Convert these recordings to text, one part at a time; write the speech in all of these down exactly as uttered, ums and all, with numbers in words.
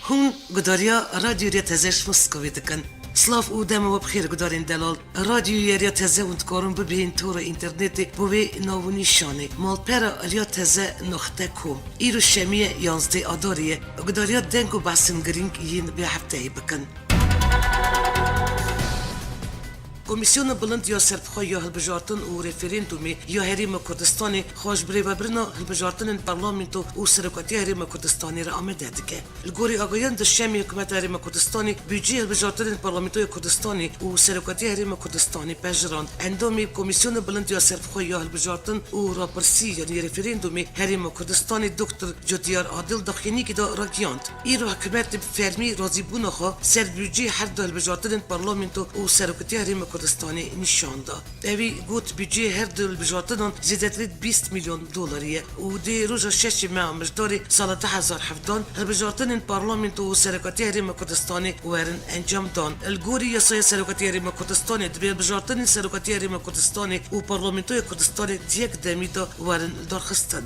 Hûn gudariya Radyoya Teze ji Moskovê dikin. Silav û dema we bi xêr gudarên delal. Radyoya Teze hûn dikarin bibihên tora înternetê bo vê nav û nîşanê, malpera riya teze noxte com. Îro şemiyê yanzdeh adarê ye. Gudariya deng û behsên girîng yên vê hefteyê bikin. Komîsyona Bilind ya Serbixwe ya Hilbijartin û Referendumê ya Herêma Kurdistanê xwe ji birêvebirina hilbijartinên parlamento û serokatiya Herêma Kurdistanê re amade dike. Li gorî agahiyên duşemê Hikûmeta Herêma Kurdistanê budceyê hilbijartinên Parlamentoya Kurdistanê û Serokatiya Herêma Kurdistanê pejirand. Endamê Komîsyona Bilind ya Serbixwe ya Hilbijartin û Rapirsî, yanî Referendumê Herêma Kurdistanê, Doktor Cotiyar Adil, daxuyaniyekê de ragihand, îro hikûmetê bi fermî razîbûna xwe ser budceyê her du hilbijartinên Parlamento û Serokatiya Herêma Kurdistanê nîşan da. Ewî got, budceyê her du hilbijartinan zêdetirî bîst milyon dolarî ye û dê roja şeşê meha Mijdarê sala du hezar hevdehan hilbijartinên parlamento û serokatiya Herêma Kurdistanê werin encamdan. Li gorî yasaya serokatiya Herêma Kurdistanê, divê hilbijartinên serokatiya Herêma Kurdistanê û parlamentoya Kurdistanê di yek demî de werin lidarxistin.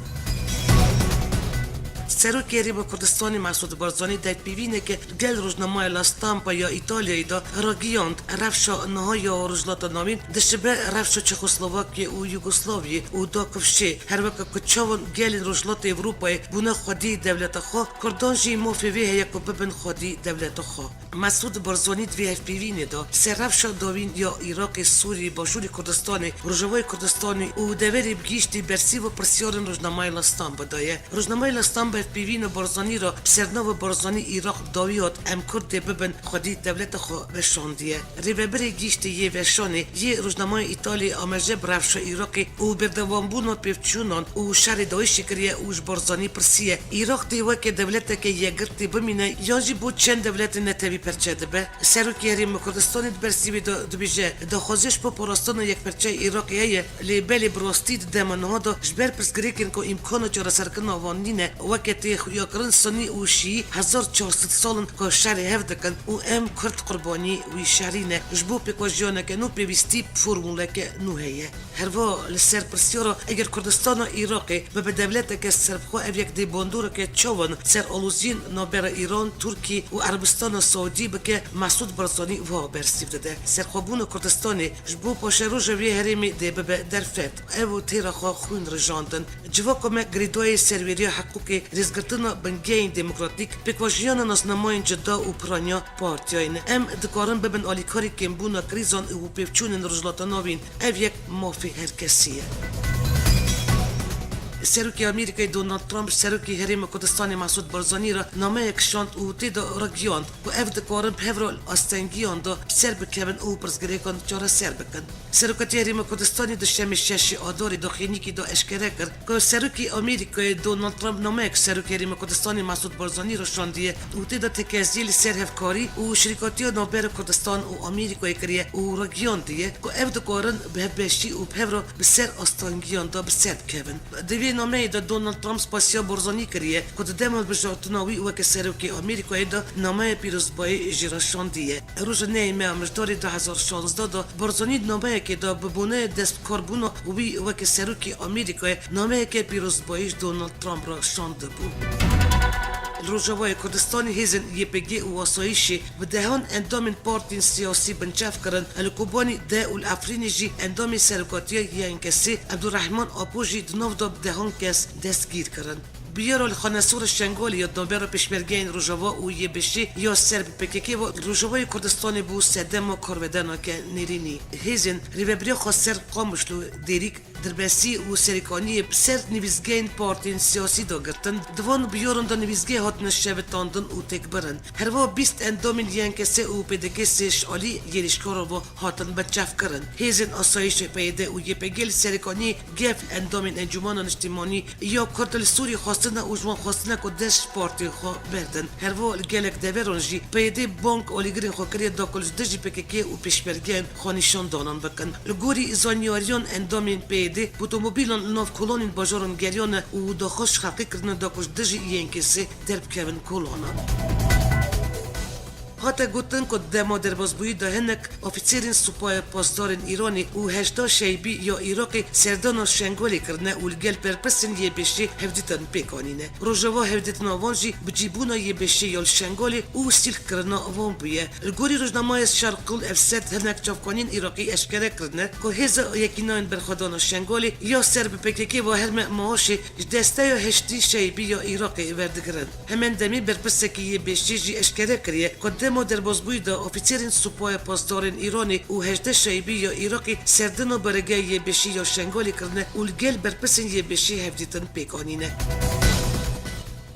Serokê Herêma Kurdistanê Mesûd Barzanî di hevpeyvîneke gel rojnameya La Stampa ya Îtalyayê de ragihand, rewşa niha ya Rojhilata Navîn dişibe rewşa Çexoslovakyayê û Yugoslaviyê û dakifşê, her weke ku çawan gelên Rojhilatê Ewropayê bûne xwedî dewleta xwe, Kurdan jî mafê wê heye ku bibin xwedî dewleta xwe. Mesûd Barzanî di vê hevpeyvînê de ser rewşa dawîn ya Iraqê, Sûriyê, Başûrê Kurdistanê, Rojavayê Kurdistanê û deverê bi giştî bersiva pirsyarên rojnameya La Stampa daye. Rojnameya La Stampa hevpeyvîna Barzanî re bi sernava Barzanî Iraq dawî hat, em Kurd dê bibin xwedî dewleta xwe veşandiye. Rêvebirê giştî yê veşanê yê rojnameya Îtalî amaje bi rewşa Iraqê û berdewambûna pêvçûnan û şerê DAIŞê kiriye û ji Barzanî pirsiye, Iraq dê weke dewleteke yekgirtî bimîne yan jî bo çend dewletên netewî perçe dibe? Serokê Herêma Kurdistanê di bersîvê de dibêje, daxwaziya ji bo parastina yekperçeya Iraqê heye, lê belê bi rastî di dema niha de ji ber pirsgirêkên ku îmkana çareserkirina wan nîne, weke tê xuyakirin Sunî û Şîî hezar çar sed sal in ku şerê hev dikin û em Kurd qurbanî wî şerî ne. Ji bo pêkvejiyaneke nû pêwîstî formûleke nû heye. Herva li ser pirsyara eger Kurdistana Iraqê bibe dewleteke serbixwe, ev yek dê bandoreke çawan ser aloziyên navbera Îran, Tirkî û Erebistana Saûdî bike, Mesûd Barzanî wiha bersîv dide, serxwebûna Kurdistanê ji bo paşeroja vê herêmê dê bibe derfet. Ew têra xwe xwîn rijandin. Civaka me girêdayî serwêriya hiqûqê, rêzgirtina bingehên demokratîk, pêkvejiyana nasnamayên cuda û piraniya partiyayê ne. Em dikarin bibin alîkarê kêmbûna krîzan û pêvçûnên Rojhilata Navîn. Ev yek mafê her kesî ye. Serokê Amerîkayê Donald Trump ji Serokê Herêma Kurdistanê Mesûd Barzanî re nameyek şand û tê de ragihand ku ev dikarin bi hev re li astengiyan de bi ser bikevin û pirsgirêkan çareser bikin. Serokatiya Herêma Kurdistanê duşemê şeşê Adarê daxuyaniyekê de eşkere kir ku Serokê Amerîkayê Donald Trump nameyek Serokê Herêma Kurdistanê Mesûd Barzanî re şandiye û tê de tekeziyê li ser hevkarî û şirîkatiya navbera Kurdistan û Amerîkayê kiriye û ragihandiye ku ev dikarin bi hevbeşî û bi hev re bi ser astengiyan de bi ser bikevin. Di vê nameyê de Donald Trump spasiya Barzanî kiriye ku di dema hilbijartina wî weke Serokê Amerîkayê de nameya pîrozbayî jê re şandiye. Roja nehê meha Mijdarê du hezar şazdeh de Barzanî di nameyekê de bi bone destbikarbûna wî weke Serokê Amerîkayê nameyeke pîrozbayî ji Donald Trump re şandibû. Li Rojavayê Kurdistanê hêzên Y P G û Asayîşê bi dehan endamên partiyên siyasî binçav kirin, li Kobanî de û li Efrînê jî endamê serokatiya Y N K S'ê Ebdurehman Apo jî di nav de bi dehan kes destgîr kirin. Biyaro li Xanesora Şengalê ya navbera pêşmergeyên Rojava û Y B Şê ya ser bi P K K ve li Rojavayê Kurdistanê bû sedema karvedaneke nêrînî. Hêzên rêvebiriya xweser Qamişlo, Dêrîk, Dirbesî û Serêkaniyê bi ser nivîsgehên partiyên siyasî dagirtin. Di van biyaran de nivîsgeh hatine şevitandin û têkbirin. Herwiha bîst endamên Y N K S û P D K S ji alî êrîşkaran ve hatin binçavkirin. Hêzên asayîşê P Y D û Y P G li Serêkaniyê gef endamên Encûmena Niştîmanî ya Kurd li Sûriyê xwestine û ji wan xwestine ku dest ji partiyên xwe berdin. Herwiha li gelek deveran jî P Y D bang alîgirên xwe kiriye da ku li dijî P K K û pêşmergeyên xwenîşandanan bikin. Li gorî zanyariyan endamên P Y D otomobîlan li nav kolanên bajaran geriyane û daxwaz ji xelkê kirine da ku ji dijî Y N K S'ê derbikevin kolanan. Hate gotin ku dema derbasbûyî de hinek ofîserên Supaya Pasdarên Îranê û heşda Şeybî ya Iraqê serdana Şengolê kirine û li gel berpirsên Y B Şê hevdîtin pêk anîne. Rojeva hevdîtina van jî bicîbûna Y B Şê ya li Şengolê û sîlhkirina van bûye. Li gorî rojnameya Şerqul Ewset, hinek çavkaniyên Iraqî eşkere kirine ku Hêza Yekîneyên Berxwedana Şengolê ya ser bi P K K ve herme maaşê ji desteya heştî Şeybî ya Iraqê werdigirin. Hemen demê berpirsekî Y B Şê jî eşkere kiriye ku dema derbasbûyî de ofîserên Supaya Pasdarên Îranê û hejdeh Şeybî ya Iraqê serdana baregeya Y B Şê ya Şengolê kirine û li gel berpirsên Y B Şê hevdîtin pêk anîne.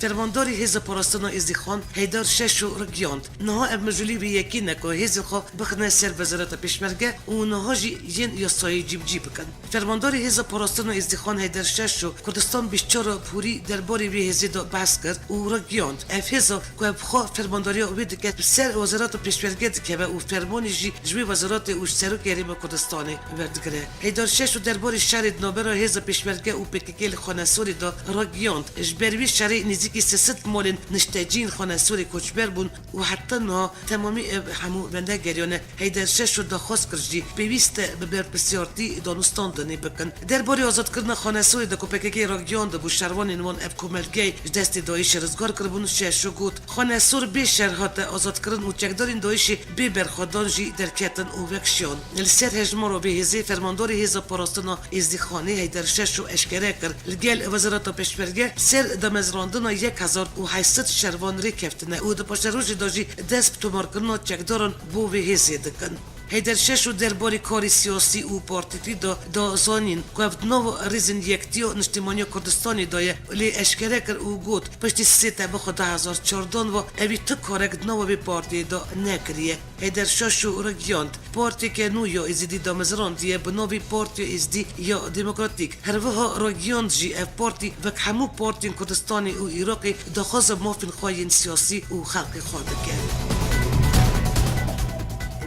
Fermandarê Hêza Parastina Êzdîxan Heydar Şeşo ragihand, niha ev mijûlî vê yekê ne ku hêzên xwe bixine ser Wezareta Pêşmerge û niha jî yên yasayê cîbicî bikin. Fermandarê Hêza Parastina Êzdîxan Heyder Şeşo Kurdistan bîst çar a Pûrî derbarê vê hêzê de behs kir û ragihand, ev hêza ku ev xwe fermandariya wê dike, bi ser Wezareta Pêşmerge dikeve û fermanê jî ji wê wezaretê û ji Serokê Herêma Kurdistanê werdigire. Heyder Şeşo derbarê şerê di navbera hêza Pêşmerge û P K K li Xanesorê de ragihand, ji ber vê şerê nêzîkî sê sed malên nişteciyên Xanesorê koçber bûn û heta niha temamî ev hemû venegeriyan e. Heyder Şeşo daxwaz kir jî, pêwîst e bi berpirsyartî danûstandinê bikin. Derbarê azadkirina Xanesorê de ku P K K ragihand bû şervanên wan ev komelgeyê ji destê DAIŞê rizgar kiribûn, Şeşo got, Xanesor bê şer hate azadkirin û çekdarên DAIŞê bê berxwedan jî derketin û vekişiyan. Li ser hejmara vê hêzê fermandarê Hêza Parastina Êzdîxanê Heyder Şeşo eşkere kir, li gel Wezareta Pêşmerge ser damezrandina yek hezar û heşt sed şervan rê keftine û di paşerojê de jî dest bi tomarkirina çekdaran bo vê hêzê dikin. Heyder Şeşo derbarê karê siyasî û partîtî de da zanîn ku ev di nav rêzên yektiya Niştimaniya Kurdistanê de ye, lê eşkere kir û got, piştî sê Tebûxa du hezar çardan ve evî tu karek di nava vê partiyê de nekiriye. Heyder Şaşo ragihand, partiyeke nû ya Êzidî damezrandiye bi navê Partiya Êzidî ya Demokratîk. Her wiha ragihand jî ev partî wek hemû partiyên Kurdistanê û Iraqê daxwaza mafên xwe yên siyasî û xelkê xwe dike.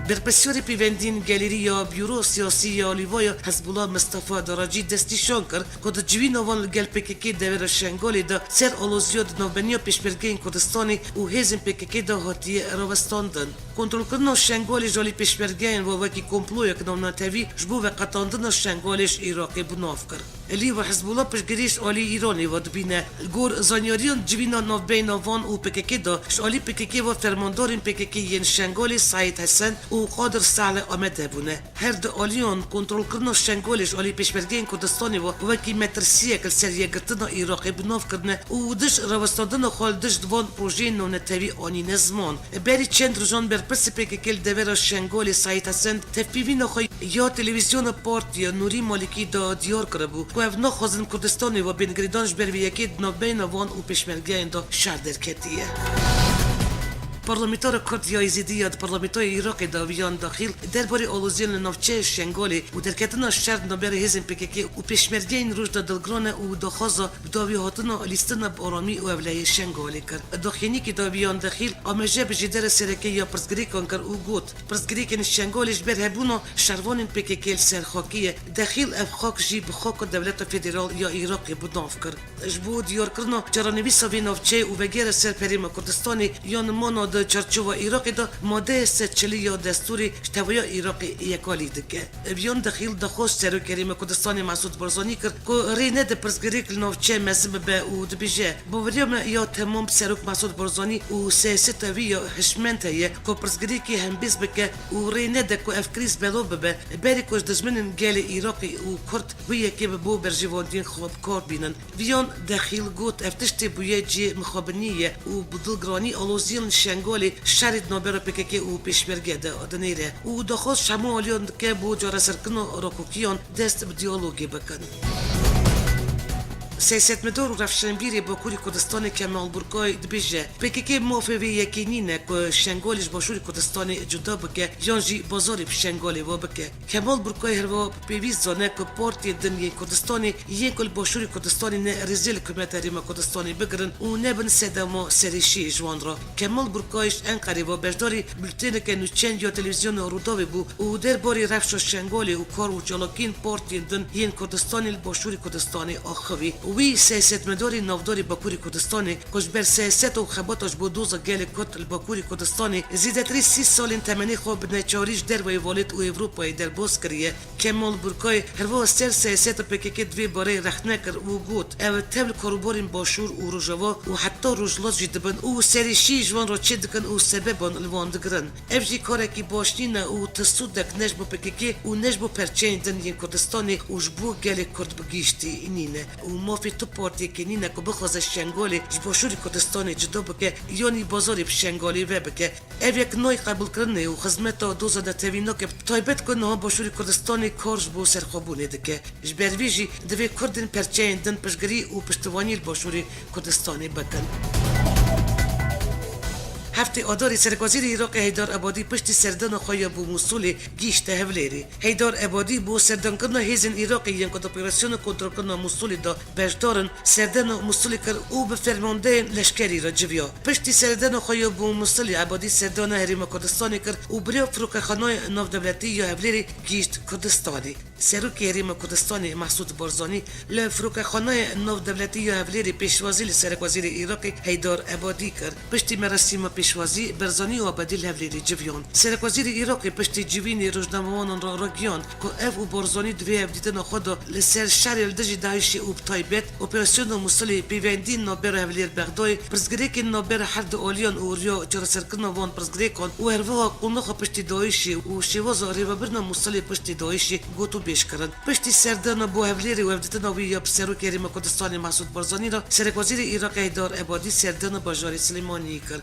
Berpirsiyarê pêvendiyên gelêrî ya Bûro Siyasî ya Lîvaya Hizbûla Mistefa Daracî destnîşan kir ku di civîna van li gel P K K devera Şengalê de ser aloziya di navbeniya pêşmergeyên Kurdistanê û hêzên P K K de hatiye rawestandin. Kontrolkirina Şengalê ji alî pêşmergeyên ve wekî komployek navnetewî ji bo veqetandina Şengalê ji Iraqê bi nav kir. Lîva Hizbûla piştgirî ji alî Îranê ve dibîne. Li gor zanyariyan civîna navbeyna van û P K K de ji alî P K K ve fermandarên P K K yên Şengalê Seîd Hesen û Qadir Salih amade bûne. Her du aliyan kontrolkirina Şengalê ji alî pêşmergeyên Kurdistanê ve wekî metirsiyek li ser yekgirtina Iraqê bi nav kirine û dij rawestandina xwe li dij van projeyên navnetewî anîne ziman. Berî çend rojan berpirsê P K K li devera Şengalê Seîd Hesen tevpîvîna xwe ya televîzyona partiya Nûrî Malikî de diyar kiribû ku ev naxwazin Kurdistanê ve bên girêdan ji ber vê yekê di navbeyna van û pêşmergeyên de şer derketiye. Parlamentara Kurd ya Êzidî ya di Parlamentoya Iraqê de Viyan Daxîl derbarê aloziyên li navçeya Şengalê û derketina şer di navbera hêzên P K K û pêşmergeyên Rojda Dilgirane û daxwaza bi dawî hatina lîstina bi aramî û ewleyê Şengalê kir. Daxînîkî de Viyan Daxîl amaje bi jêdera sereke ya pirsgirêkan kir û got, pirsgirêkên Şengalê ji ber hebûna şervanên P K K li ser xakê ye. Daxîl ev xak jî bi xaka dewleta federal ya Iraqê bi nav kir. Ji bo diyarkirina caranivîsa vê navçeyê û vegera ser herêma Kurdistanê yan mana di çarçowa Iraqê de madeyê sed çilî ya destûrê ji teveya Iraqê yekalî dike. Viyan Daxîl daxwaz Serok Herêma Kurdistanê Mesûd Barzanî kir ku rê nede pirsgirêk li navçeya mezin bibe û dibêje, baweriya me ya temam bi Serok Mesûd Barzanî û siyaseta wî ya hişmend heye ku pirsgirêkê hembêz bike û rê nede ku ev krîz belav bibe, berî ku ji dijminên gelê Iraqê û Kurd wê yekê bi bo berjewendiyên xwe bi kar bînin. Viyan Dexîl got, ev tiştê bûye cihê mixabiniyê ye û bi dilgiranî aloziyên li Şengalê şerê di navbera P K K û pêşmerge de dinêre û daxwaz ji hemû aliyan dike bo çareserkirina rakokiyan dest bi diyalogê bikin. Siyasetmedar û rewşenbîrê Bakurê Kurdistanê Kemal Burkay dibêje, P K K mafê vê yekê nîne ku Şengalê ji Başûrê Kurdistanê cuda bike yan jî bazarê bi Şengalê ve bike. Kemal Burkay herwiha bi pêwîst zane ku partiyên din yên Kurdistanê yên ku li Başûrê Kurdistanê ne rêzê li Hikûmeta Herêma Kurdistanê bigirin û nebin sedema serêşiyê ji wan re. Kemal Burkay ji Enqerê ve beşdarî bultêneke nûçeyên ya televîzyona Rûdawê bû û derbarê rewşa Şengalê û kar û çalakiyên partiyên din yên Kurdistanê li Başûrê Kurdistanê axivî û Wî siyasetmedarê navdarê Bakurê Kurdistanê ku ji ber siyaset û xebata ji bo doza gelê Kurd li Bakurê Kurdistanê zêdetirî sî salên temenê xwe bi neçarî ji derveyî welêt û Ewropayê derbas kiriye, Kemal Burkay, her wiha ser siyaseta P K K di vê barê rexne kir û got, ew tev li karûbarên Başûr û Rojava û heta Rojhilat jî dibin û serî şî ji wan re çêdikin û sebeban li wan digirin. Ev jî karekî baş nîne û ti sûdek ne ji bo P K K û ne ji bo perçeyên din yên Kurdistanê û ji bo gelê Kurd bi giştî nîne û mafê tu partiyekê nîne ku bixwaze Şengalê ji Başûrê Kurdistanê cuda bike yanî bazarê bi Şengalê vebike. Ev yek nayê qebûlkirinê û xizmeta doza netewî nake, bi taybet ku niha Başûrê Kurdistanê kar ji bo serxwebûnê dike. Ji ber vê jî divê Kurdên perçeyên din piştgirî û piştivanî li Başûrê Kurdistanê bikin. Heftê Adarê Serekwezîrê Iraqê Heydar Ebadî piştî serdana xwe ya bo Mûsulê gihîşte Hevlêrê. Heydar Ebadî bo serdankirina hêzên Iraqê yên ku di operasyona kontrolkirina Mûsulê de beşdar in, serdana Mûsulê kir û bi fermandeyên leşkerî re civiya. Piştî serdana xwe ya bo Mûsulê Ebadî serdana Herêma Kurdistanê kir û bi rêya firokexanaya navdewletî ya Hevlêrê gihîşt Kurdistanê. Serokê Herêma Kurdistanê Mesûd Barzanî li Firokexanaya Navdewletî ya Hevlêrê pêşwazî li Serekwezîrê Iraqê Heydar Ebadî kir. Piştî merasîma pêşwazî, Barzanî û Ebadî li Hevlêrê civiyan. Serekwezîrê Iraqê piştî civînê rojnamewanan re ragihand ku ev û Barzanî di vê hevdîtina xwe de li ser şerê li dijî DAIŞê û bi taybet operasyona Mûsilê, pêvendiyên navbera Hevlêr Bexdayê, pirsgirêkên navbera her du aliyan û riya çareserkirina van pirsgirêkan û herwiha qonaxa piştî DAIŞê û şêwaza rêvebirina Mûsilê piştî DAIŞê gotûbêj kirin. Piştî serdana bo Hevlêrê û hevdîtina wî ya bi Serokê Herêma Kurdistanê Mesûd Barzanî re, Serekwezîrê Iraqê Heydar Ebadî serdana bajarê Silêmaniyê kir.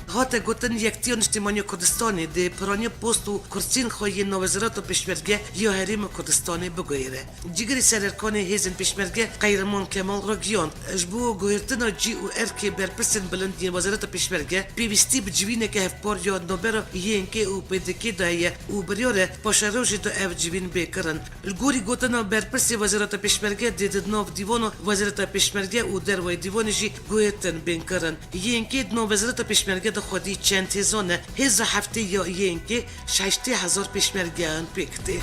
Hate gotin, Yektiya Niştimanî ya Kurdistanê dê piraniya post û kursiyên xwe yên navwezareta pêşmerge ya Herêma Kurdistanê biguhêre. Cîgirê Sererkanê Hêzên Pêşmerge Qehreman Kemal ragihand, ji bo guhertina cî û erkê berpirsên bilind yên Wezareta Pêşmerge pêwîstî bi civîneke hevpar ya navbera Y N K û P D K de heye û biryar e paşerojê de ev civîn bê kirin. Li gorî gotina berpirsê Wezareta Pêşmerge dê di nav dîvana Wezareta Pêşmerge û dervayî dîvanê jî guhertin bên kirin. Y N K di nav Wezareta Pêşmerge de xwedî çend hêzan e. Hêza heftê ya Y N K ji heştê hezar pêşmergeyan pêk tê.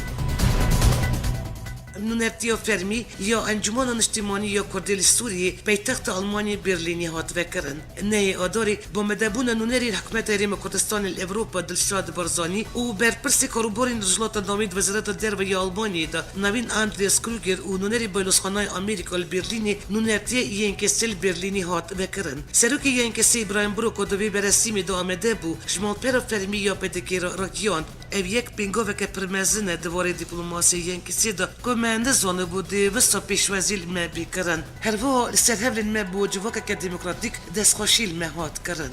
Nûnertiya fermî ya Encûmena Niştimanî ya Kurdê li Sûriyê paytexta Almanyayê Berlînê hat vekirin. Nehê Adarê bi amadebûna nûnerê Hikûmeta Herêma Kurdistanê li Ewropa Dilşad Barzanî û berpirsê karûbarên Rojhilata Navîn di Wezareta Derve ya Almanyayê de Navîn Andreas Krüger û nûnerê Baylozxanaya Amerîka li Berlînê nûnertiya Y N K'ê li Berlînê hat vekirin. Serokê Y N K'ê Îbrahîm Bro ku di vê beresîmê de amade bû, ji malpera fermî ya P D K'ê re ragihand, ev yek pêngaveke pir mezin e di warê dîplomasiyê Y N K'ê de ku me nizanibû dê wisa pêşwazî li me bê kirin. Herwiha li ser hevlên me bo civakeke demokratîk destxweşî li me hat kirin.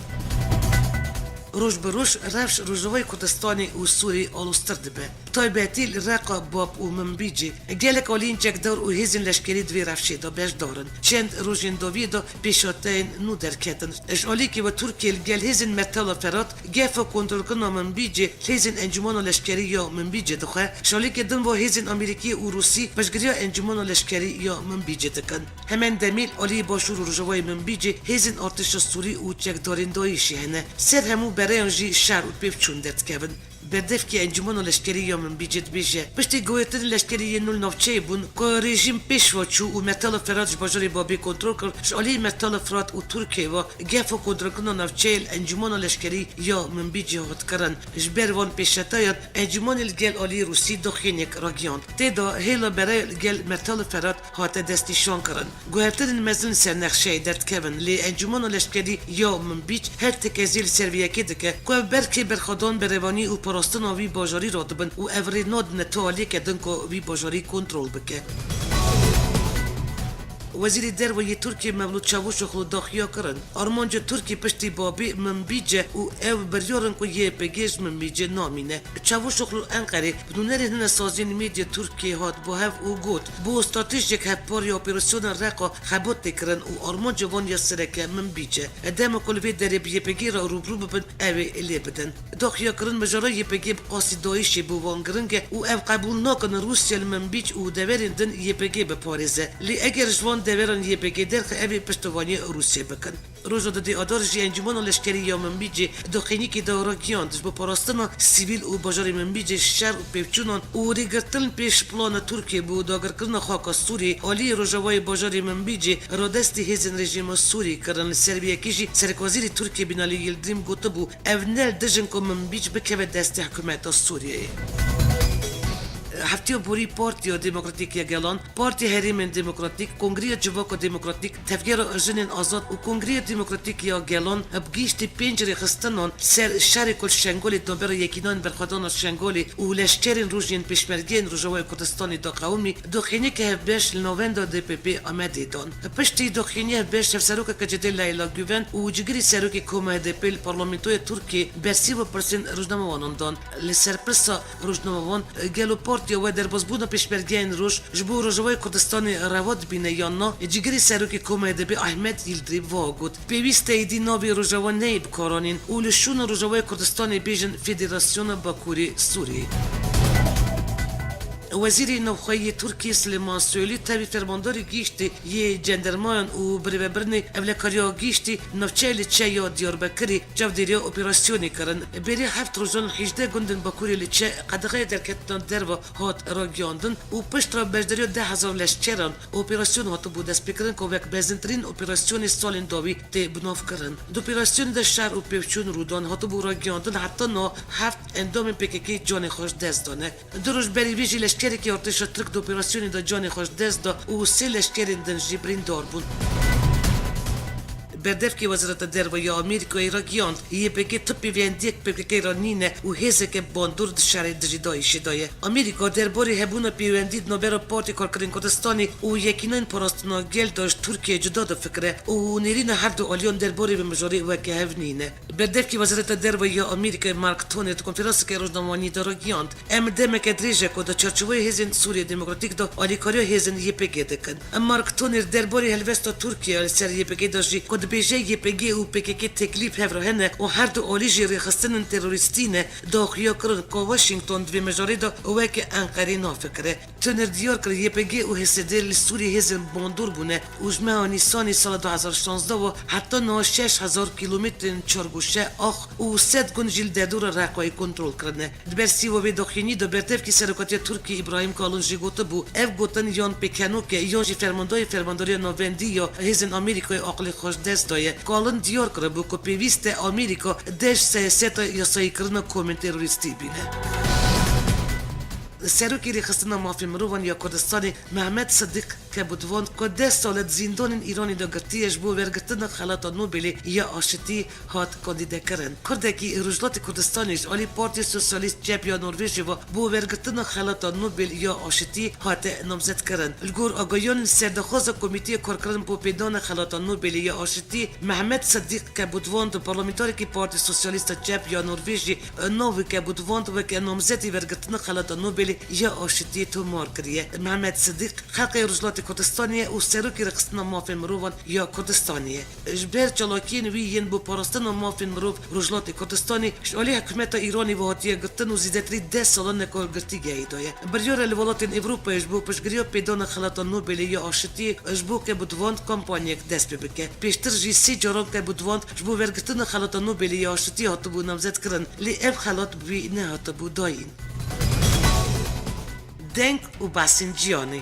Roj bi roj rewş Rojavayê Kurdistanê û Sûrî aloztir dibe. Bi taybetî li Reqa, Bab û Minbicê gelek aliyên çekdar û hêzên leşkerî di vê rewşê de beşdar in. Çend rojên dawiyê de pêşhateyên nû derketin. Ji aliyekî ve Tirkiye li gel hêzên Mertala Ferat gefa kontrolkirina Minbicê li hêzên Encûmena Leşkerî ya Minbicê dixwe. Ji aliyekî din ve hêzên Amerîkî û Rûsî piştgiriya Encûmena Leşkerî ya Minbicê dikin. Hemen demê li aliyê Başûr û Rojavayê Minbicê hêzên artêşa Sûrî û çekdarên DAIŞê hene. Ser hemû bereyan jî şer û pêvçûn derdikevin. Berdevkê Encûmena Leşkerî ya Minbicê dibêje, piştî guhertinên leşkerî yên nû li navçeyê bûn ku rejîm pêş ve çû û Mertala Ferat ji bajarê Babê kontrol kir, ji aliyê Mertala Firat û Tirkiyê ve gefa kontrolkirina navçeyê li Encûmena Leşkerî ya Minbicê hat kirin. Ji ber van pêşhatiyan Encûmenê li gel aliyê Rûsî doxyênek ragihand. Tê de hêla berê li gel Mertala Ferat hate destnîşankirin. Guhertinên mezin li ser nexşeyê derdikevin, lê Encûmena Leşkerî ya Minbîc her tekezî li ser vê yekê dike ku ev belkê berxwedan bi rêvanî û parastina vî bajarî radibin û ev rê nadine tu aliyeke din ku vî bajarî kontrol bike. Wezîrê Derve yê Tirkiyê Mevlût Çavuşoglu daxuya kirin, armanca Tirkiyê piştî Babî Minbîc e û ew biryar in ku Y P G ji Minbîcê namîne. Çavuşoglu Enqerê bi nûnerên hine saziyên medya Tirkiyê hat bo hev û got, bo stratejiyek hevpar ya operasyona Reqa xebat tê kirin û armanca van ya sereke Minbîc e. Dema ku li vê derê bi Y P G re rûbirû bibin, ew ê lê bidin. Daxuya kirin, mijara Y P G bi qasî DAIŞê bo wan giring e û ew qebûl nakin Rûsya li Minbîc û deverên din Y P G biparêze. Lê eger ji van deveran Y P G derxe, ew ê piştivaniyê Rûsya bikin. Roja dudê Adar jî Encûmena Leşkerî ya Minbicê doxînîkê da ragihand, ji bo parastina sivîl û bajarê Minbicê şer û pêvçûnan û rêgirtin pêş plana Tirkiyê bo dagirkirina xaka Sûriyê, aliyê rojavayê bajarê Minbicê radestî hêzên rejîma Sûriyê kirin. Li ser vê yekê jî Serekwezîrê Tirkiyê Binalî Yildirim gotibû, ev ne li dijin ku Minbîc bikeve destê hikûmeta Sûriyeyê. Heftiya borî Partiya Demokratîk ya Gelan, Partiya Herêmên Demokratîk, Kongreya Civaka Demokratîk, Tevgera Jinên Azad û Kongreya Demokratîk ya Gelan bi gihîştî pênc rêxistinan ser şerê ku li Şengalê di navbera Yekîneyên Berxwedana Şengalê û leşkerên Roj yên Pêşmergeyên Rojavayê Kurdistanê de qewimî, doxîneke hevbeş li navenda D P P Amedê dan. Piştî doxîniyê hevbeş hevserokeke cedê Leyla Guven û cigirî serokê koma H D P li Parlamentoya Tirkiyê bersîva pirsên rojnamevanan dan. Li ser pirsa rojnamevan, gelo partiya we derbasbûna pêşmergeyên roj ji bo Rojavayê Kurdistanê reva dibîne yan na? Cigirê serokê koma H D P Ahmet Yildirim wiha got, pêwîst e êdî navê Rojava neyê bikaranîn û li şûna Rojavayê Kurdistanê bêjin Federasyona Bakurê Sûriyê. Wezîrê Navxweyî yê Tirkiyê Silêman Soylu tevî fermandarê gihîştî yê cendermayan û birêvebirinê ewlekariya gihîştî navçeyê Liçe ya Diyarbekirê çavdêriya operasyonê kirin. Berî heft rojan hejdeh gundên Bakurê Liçe qedexeya derketina derve hat ragihandin û piştre beşdariya deh hezar leşkeran operasyon hatibû destpêkirin ku wek mezintirîn operasyonê salên dawî tê binavkirin. Di operasyonê de şer û pêvçûn rû dan, hatibû ragihandin heta niha heft endamên P K K canê xwe ji dest dane. Du roj berî vê jî leşkerekî artêşa Tirk di operasyonê de canê xwe ji dest da û sê leşkerên din jî birîndar bûn. Berdevkê Wezareta Derve ya Amerîkayê ragihand, Y P G tu pêvendiyek P K K re nîne û hêzeke bandor di şerê dijî DAIŞê de ye. Amerîka derbarê hebûna pêwendî di navbera Partiya Karkerên Kurdistanê û Yekîneyên Parastina Gel de ji Tirkiyeyê cuda difikire û nêrîna her du aliyan derbarê vê mijarê weke hev nîne. Berdevkî Wezareta Derve ya Amerîkayê Mark Toner di konferanseke rojnamevaniyê de ragihand, em demeke dirêj e ku di çarçoveyê hêzên Sûriya Demokratîk de alîkariya hêzên Y P G dikin. Mark Toner derbarê helwesta Tirkiye li ser Y P G de jî ku dibêje Y P G û P K K teklîf hev re hene û her du alî jî rêxistinên terorîstî ne, daxuya kirin ku Washington di vê mijarê de weke Enqerê nafikire. Toner diyar kir, Y P G û H S D li Sûriyê hêzên bandor bûne û ji meha Nîsanê sala du hezar şazdeh ve heta niha şeş hezar kîlometrên çargoşe ax û sed gund jî li derdora Reqayê kontrol kirine. Di bersîva vê doxînî de berdevkî Serokatiya Tirkiyê Îbrahîm Kalin jî gotibû, ev gotin yan pêkenok e yan jî fermandayê Fermandariya Navendî ya hêzên Amerîkayê aqilê xwe ji dest daye. Kalin diyar kiribû ku pêwîst e Amerîka deh ji seyê seta yasayîkirina komên terorîstî bîne. Serokê Rêxistina Mafê Mirovan ya Kurdistanê Mehmet Sidîq Kebûtvand ku deh sal e di zîndanên Îranê de girtî ye, ji bo wergirtina Xelata Nobelê ya Aşitî hat kandîdekirin. Kurdekî Rojhilatê Kurdistanê ji alî Partiya Sosyalîst Çep ya Norvêjê ve bo wergirtina Xelata Nobel ya Aşitî hate namzetkirin. Li gor agahiyan li ser daxwaza Komîteya Karkirin bo pêdana Xelata Nobelê ya Aşitî, Mehmet Sedîq Kebûtvand, parlamentarekî Partiya Sosyalîst a Çep ya Norvêjê, navê Kebûtvand weke namzetî wergirtina Xelata Nobelê ya Aşitiyê tomar kiriye. Mehmet Sedîq xelkê Rojhilatê Kurdistanê ye û serokê Rêxistina Mafê Mirovan ya Kurdistanê ye. Ji ber çalakiyên wî yên bo parastina mafên mirov Rojhilatê Kurdistanê ji alî hikûmeta Îranê ve hatiye girtin û zêdetirî deh salan e ku girtîgehê de ye. Biryar e li welatên Ewropayê ji bo piştgiriya pêdana Xelata Nobelê ya Aşitiyê ji bo Kebûtvand kampanyayek dest pê bike. Pêştir jî sê caran Kebûtvand ji bo wergirtina Xelata Nobelê ya Aşitiyê hatibû namzetkirin, lê ev xelat bi wî nehatibû dayîn. Deng û behsên cîhanê.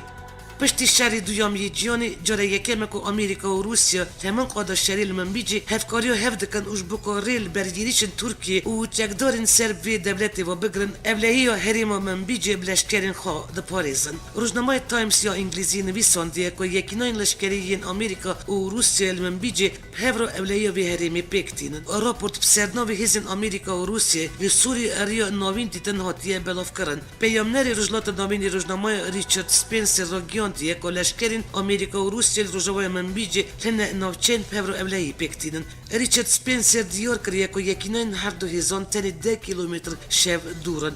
Piştî Şerê Duyem yê Cîhanê, cara yekem e ku Amerîka û Rûsya li heman qada şerê li Minbicê hevkariya hev dikin û ji bo ku rê li bergirîşên Tirkiyê û çekdarên ser vê dewletê ve bigirin, ewlehiya herêma Minbicê bi leşkerên xwe diparêzin. Rojnameya Times ya Îngilîzî nivîsandiye ku yekîneyên leşkerî yên Amerîka û Rûsyayê li Minbicê bi hev re ewlehiya vê herêmê pêk tînin. Raport bi sernavê Hêzên Amerîka û Rûsyayê li Sûriyê riya navîn dîtin hatiye belavkirin. Peyamnerê Rojhilata Navînê rojnameya Richard Spencer ragihandiye ku leşkerên Amerîka û Rûsyayê li rojavaya Minbicê li hine navçeyên bi hev re ewlehî pêk tînin. Richard Spencer diyar kiriye ku yekîneyên her du hêzan tenê deh kîlometr şev dûr in.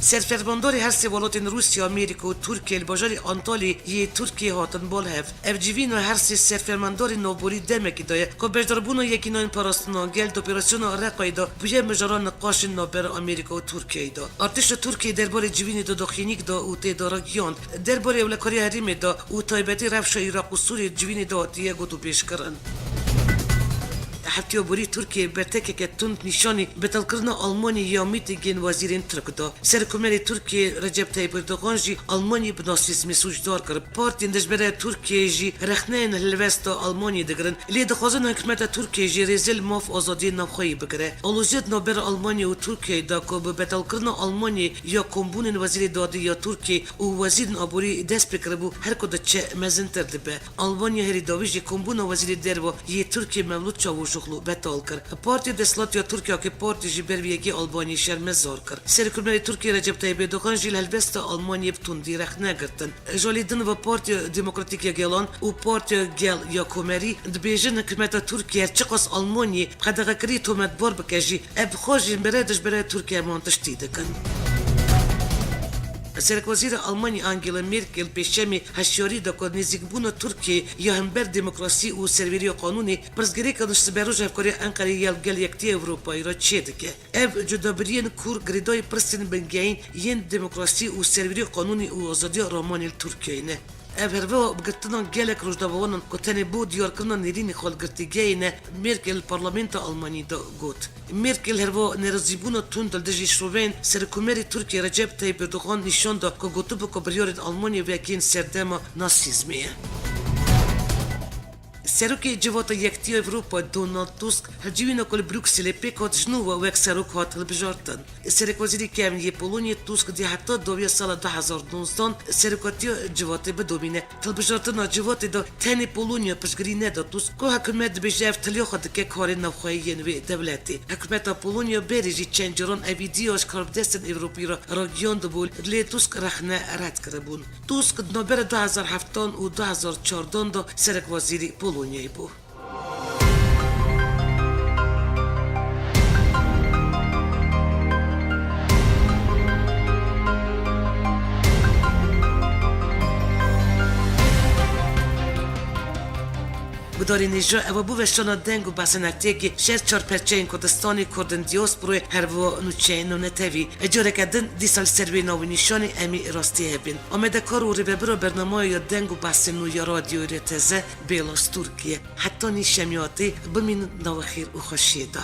Serfermandarê her sê welatên Rûsya, Amerîka û Tirkiye li bajarê Antalyayê yê Tirkiyeyê hatin bal hev. Ev civîna her sê serfermandarên navborî demekî daye ku beşdarbûna Yekîneyên Parastina Gel di operasyona Reqayê de bûye mijara niqaşên navbera Amerîka û Tirkiyeyê de. Artêşa Tirkiyeyê derbarê civînê de daxuyanîk da û tê de ragihand, derbarê ewlekariya herêmê de û taybetî rewşa Iraq û Sûriyê civînê de hatiye gotûbêjkirin. Hefteya borî Tirkiye bertekeke tund nîşanî betalkirina Almanyayê ya mîtîngên wezîrên Tirk da. Serokkomarê Tirkiyê Recep Tayyip Erdogan jî Almanyayê bi nasîzmê sûcdar kir. Partiyên dijbere Tirkiyeyê jî rexneyên helwesta Almanyayê digirin. Lê dixwazin hikûmeta Tirkiyeyê jî rêzê li maf azadiyên navxweyî bigire. Aloziya di navbera Almanyayê û Tirkiyeyê de ku bi betalkirina Almanyayê ya kombûnên wezîrê dadê ya Tirkiyeyê û wezîrên aborî dest pê kiribû, her ku diçe mezintir dibe. Almanya herî dawî jî kombûna wezîrê derve yê Tirkiyê Mevlût Çavuşoglu betal kir. Partiya desthilatî ya Tirkiyeyê AK Partî jî ber vê yekê Almanyayê şermezar kir. Serokkomarê Tirkiyê Recep Tayyip Erdogan jî li helwesta Almanyayê bi tundî rexne girtin. Ji alî din ve Partiya Demokratîk ya Gelan û Partiya Gel ya Komarî dibêjin, hikûmeta Tirkiyê her çiqas Almanyayê bi qedexekirî tometbar bike jî, ev bi xwe jî berê dijberê Tirkiyê heman tiştî dikin. Serekwezîra Almanyayê Angela Merkel pêşemê hişyarî da ku nêzîkbûna Tirkiyeyê ya hember demokrasî û serwêriya qanûnê pirsgirêka niştberoj hevkariya Enqereyê ya li gel Yekîtiya Ewropayê re çêdike. Ev cudabiriyên kûr girêdayî pirsên bingehîn yên demokrasî û serwêriya qanûnê û azadiya ramanê li Tirkiyeyê ne. Ev herwiha bi girtina gelek rojnamevanan ku tenê bo diyarkirina nêrînê xwe li girtîgehê ne, Merkel li parlamenta Almanyayê de got. Merkel herwiha nerazîbûna tund li dijî şoveyên Serokkomarê Tirkiyê Recep Tayyip Erdogan nîşan da ku gotibû ku biryarên Almanyayê vekiyên serdema nasîzmê ye. Serokê Civata Yekîtiya Ewropa Donald Tusk hevcivîna ku li Brukselê pêk hat ji nû ve wek serok hat hilbijartin. Serekwezîrê Kevin yê Polonyê Tusk dê heta dawiya sala du hezar nozdan serokatiya civatê bidomîne. Hilbijartina civatê de tenê Polonya piştgirî neda Tusk ku hikûmet dibêje ev tiliya xwe dike karên navxweyî yên wê dewletê. Hikûmeta Polonya berê jî çend caran ev îdiya ji karbidestên Ewropî re ragihiyandibû, lê Tusk rexne red kiribûn. Tusk di navbera du hezar heftan û du hezar çardan de serekwezîrê Polonyayê bû. Gudarên hêja, ew bû veşana deng û behsên hefteyekê ji her çar perçeyên Kurdistanê, Kurdên diasporayê, her wiha nûçeyên nûnetewî. Careke din dîsa li ser wê navnîşanê em ê rastî hev bên. Amadekar û rêvebira bernameya ya deng û behsên nû ya Radyoyê R T Z, Bêla Stûrkî ye. Heta nîşemiyatê bimînin di nava xêr û xweşiyê de.